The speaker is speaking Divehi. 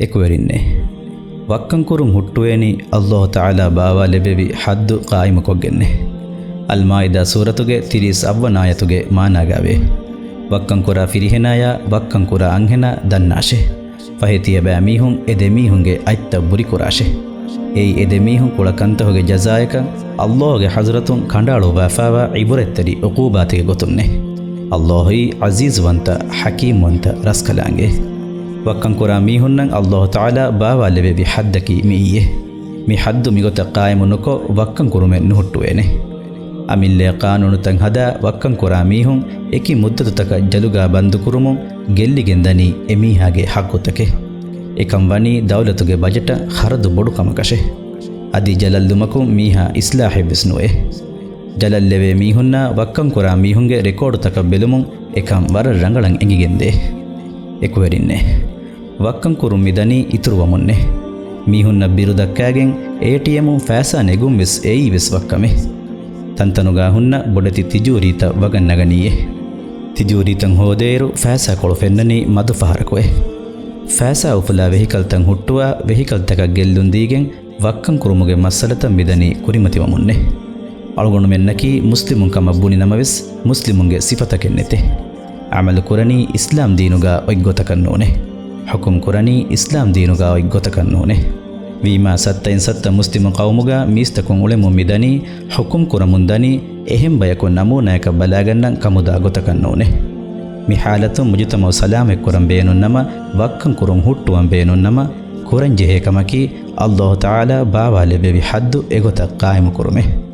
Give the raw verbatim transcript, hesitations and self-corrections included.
އެކުވެރިންނޭ! ވައްކަންކުރުން ހުއްޓުވޭނީ އައްލާހު ތަޢާލާ ބާވާލެއްވެވި ޙައްދު ޤާއިމުކޮށްގެންނޭ. އަލްމާއިދާ ސޫރަތުގެ ތިރީސް އަށްވަނަ އާޔަތުގެ މާނާގާވޭ. ވައްކަންކުރާ ފިރިހެނާޔާ ވައްކަންކުރާ އަންހެނާ ދަންނާށޭ. ފަހެ ތިޔަބައިމީހުން އެ ދެމީހުންގެ އަތްތައް ބުރިކުރާށޭ. އެއީ އެ ދެމީހުން ކުޅަ ކަންތަހުގެ ޖަޒާއަކަށް އައްލާހުގެ ޙަޟްރަތުން ކަނޑައަޅުއްވާފައިވާ ޢިބުރަތްތެރި ޢުޤޫބާތެއްގެ ގޮތުންނޭ. އައްލާހުއީ ޢަޒީޒުވަންތަ، ޙަކީމްވަންތަ، ރަސްކަލާނގެ. ވައްކަންކުރާ މީހުންނަށް އައްލާހު ތަޢާލާ ބާވާލެވެވި ޙައްދަކީ މިއީއޭ. މި ޙައްދު މިގޮތަށް ޤާއިމު ނުކޮށް ވައްކަން ކުރުމެއް ނުހުއްޓުވޭނެ. އަމިއްލައަށް ޤާނޫނުތައް ހަދާ ވައްކަން ކުރާ މީހުން އެކި މުއްދަތުތަކަށް ޖަލުގާ ބަންދުކުރުމުން ގެއްލިގެން ދަނީ އެމީހާގެ ޙައްޤުތަކެއް. އެކަން ވަނީ ދައުލަތުގެ ބަޖެޓަށް ޚަރަދު ބޮޑު ކަމަކަށެ. އަދި ޖަލަށްލުމަކުން މީހާ އިޞްލާޙެއްވެސް ނުވޭ. ޖަލަށްލެވޭ މީހުންނާ ވައްކަން ކުރާ މީހުންގެ ރެކޯޑުތަކަށް ބެލުމުން އެކަން ވަރަށް ރަނގަޅަށް އެނގިގެންދޭ. އެކުވެރިންނޭ! ވައްކަން ކުރުން މިދަނީ އިތުރުވަމުންނޭ. މީހުންނަށް ބިރު ދައްކާގެން އޭޓީއެމުން ފައިސާ ނެގުން ވެސް އެއީ ވެސް ވައްކަމޭ. ތަންތަނުގާ ހުންނަ ބޮޑެތި ތިޖޫރީތައް ވަގަށް ނަގަނީއޭ. ތިޖޫރީތައް ހޯދޭއިރު ފައިސާކޮޅު ފެންނަނީ މަދު ފަހަރަކުއޭ. ފައިސާ އުފުލާ ވެހިކަލްތައް ހުއްޓުވާ ވެހިކަލްތަކަށް ގެއްލުން ދީގެން ވައްކަން ކުރުމުގެ މައްސަލަތައް މިދަނީ ކުރިމަތިވަމުންނޭ. އަޅުގަނޑުމެންނަކީ މުސްލިމުން ކަމަށް ބުނި ނަމަވެސް، މުސްލިމުންގެ ސިފަތަކެއް ނެތޭ. ޢަމަލު ކުރަނީ އިސްލާމް ދީނުގާ އޮތް ގޮތަކަށް ނޫނޭ. ޙުކުމް ކުރަނީ އިސްލާމް ދީނުގާ އޮތް ގޮތަކަށް ނޫނޭ. ވީމާ، ސައްތައިން ސައްތަ މުސްލިމު ޤައުމުގާ މީސްތަކުން އުޅެމުން މިދަނީ، ޙުކުމް ކުރަމުން ދަނީ، އެހެން ބަޔަކު ނަމޫނާޔަކަށް ބަލާގަންނަން ކަމުދާ ގޮތަކަށް ނޫނޭ. މި ޙާލަތުން މުޖުތަމަޢު ސަލާމަތްކުރަން ބޭނުން ނަމަ، ވައްކަން ކުރުން ހުއްޓުވަން ބޭނުން ނަމަ، ކުރަންޖެހޭ ކަމަކީ، އައްލާހު ތަޢާލާ ބާވާލެއްވެވި ޙައްދު އެގޮތަށް ޤާއިމު ކުރުމޭ.